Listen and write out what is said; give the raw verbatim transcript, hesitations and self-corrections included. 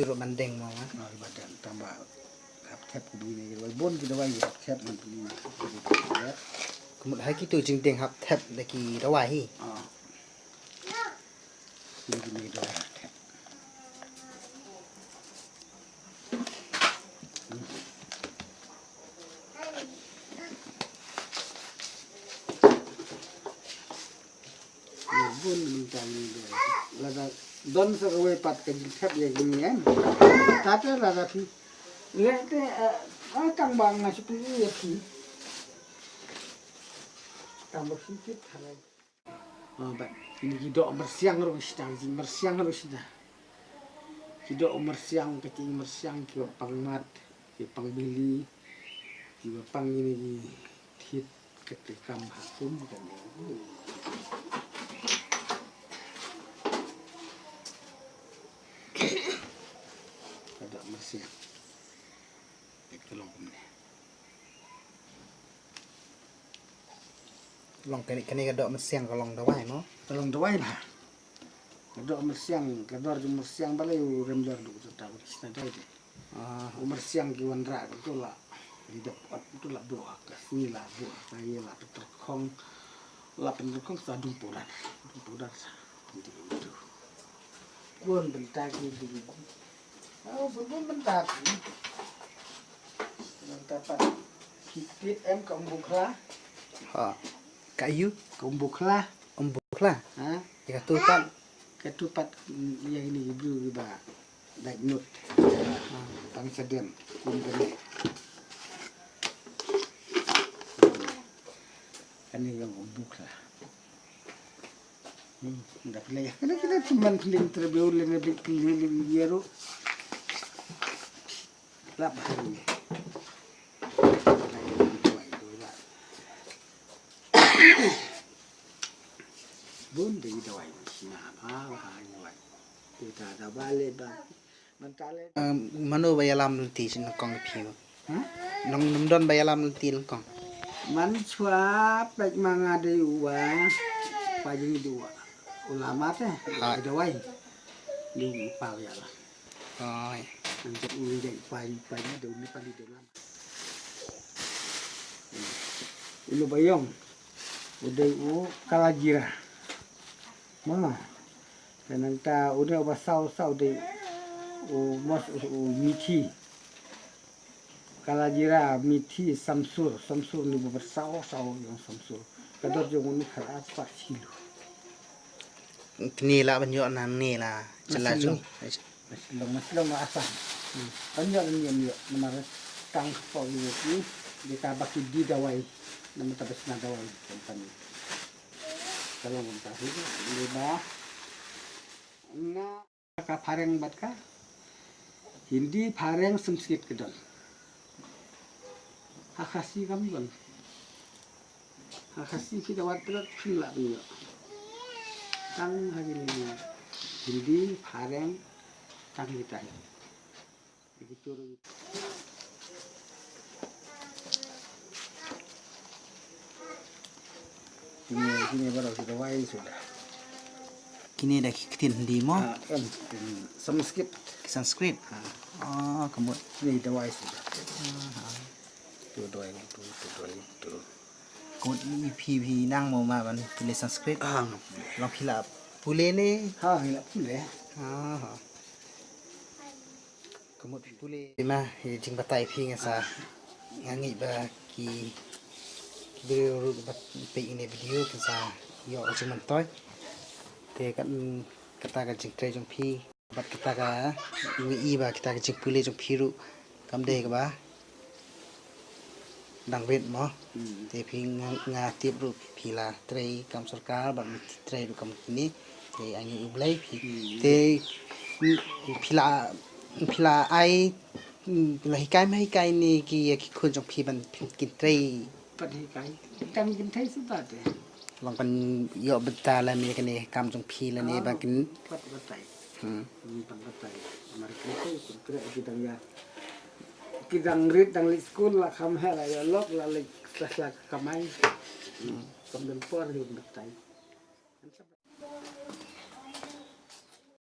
Ruh ban deng mo nga. Ah, ba deng tang ba hap thep kumne ki dawai, bun ki dawai hap thep man kumne. Ka mut ha kito jingdeng hap thep da ki dawai hi. Ah. Kumne ki dawai hap thep. Bun mynta ngi dei. Lada don sa kawei pat ka jingthep ïa ngi em. Kata lada phi. Leh te, eh, ah, tang ba nga shu pynïoh ïa phi. Tang ba phi tip tharai. Oh, bad kine ki doh myrsiang ruh shita, ki myrsiang ruh shita. Ki doh myrsiang, ka ki myrsiang kiba pang mat, kiba pang bili, kiba pang kine ki thied, ka te kam ha kum kane. Ka doh myrsiang. Ka long kumne. Long kane, kane ka doh myrsiang ka long dawai mo? Ka long dawai ba. Ka doh myrsiang, ka dor jong myrsiang balei u rem dor du ta ba ki sna dawai de. Ah. U myrsiang ki wanrah ka tu la. Di dep ot tu la buh ka sni la buh ka ye la pynterkhong. La pynterkhong sa dung pudar. Dung pudar sa. Di tu. Bun bynta ki di. Oh, bun bun bynta. Bynta pat. Ki pit em ka umbukhla. Ha. Ka yu? Ka umbukhla. Umbukhla. Ha? Ïa ka tu pat. Ka tu pat, mm, ïa kine ki briew kiba dait nud. Ha. Tang sadem kum kane. Kane ka umbukhla. Hmm, da pynleh. Kane, kane, cuman pynleh, terlebih leh, lebih pynleh, lebih biar. Lap hari ni. Bun dei dawai sna ba ba dawai. Kita da bale ba. Mano ba ïalam lynti sha nyngkong ïa phi? Ha? Nong nym don ba ïalam lynti nyngkong. Man shuwa pek ma nga dei uwa pa jing dei uwa. Ulama te dawai. Ni pa ïalam. Oi. Nang jai u jai pa pa ni dei ni pa ni dei lam. Ulu bayong. U dei u Kalajira. Ma. Nangta u dei uba saw saw dei u mos u, u Mithi. Kalajira, Mithi, Samsur, Samsur ni ba saw saw ïa u Samsur. Ka dor jong u ni khat ar spah kilo. Kine la ban ïoh nangne la. Jylla jong. Maslong, maslong ma Assam. Hmm. Ban ïoh nangne ïoh namar tang kpoh ïa ki. Dei ta ba ki die dawai. Namar ta ba sna dawai company. Ka long kumta hi, dei ba nga ka phareng bad ka Hindi, phareng, Sanskrit ka don. Ha Khasi kam don. Ha Khasi phi da wad pynlong phin lah pynlong. Tang ha kine Hindi, phareng, tang kita hi. Kine, kine baroh ki dawai suda. Kine da ki ktien Hindi mo? Ah, em, em, Sanskrit. Ki Sanskrit? Ah. Ah, ka mut. Kine dawai suda. Ah, ah. Tu dawai, tu, tu dawai, tu. Ka mut phi, phi nang mo ma ban pule Sanskrit? Ah, nga pule. Long phi la pule ne? Ha, nga la pule. Ah, ah. Ka mut phi pule. Ma, ïa jingbatai phi nga sa, nga ngeit ba ki, ki briew ruh ba peit ïa kane video kin sa ïoh jingmyntoi. Te kan, kata ka jingtrei jong phi bad kata ka, nga i ba kata ka jingpule jong phi ruh kam dei kaba dang rit mo. Hmm. Te phi nga, nga tip ruh phi la trei kam sorkar bad phi trei ruh kam kine. Te ai ngi U Blei phi. Hmm. Te, mm, phi la, phi la ai, mm, phi la hikai ma hikai ne ki, ki khun jong phi ban phin kin trei. Pat hikai. Tang kin trei suda te. Long ban ïoh bynta lane kane kam jong phi lane. Ah, ba kin. Pat batai. Hmm. Hmm, pat batai. Mar kin trei kin trei ki dang ïa. Ki dang rit dang leit skul la kham heh la ïoh lok la leit sla sla kamai. Hmm. Kam don por hi batai.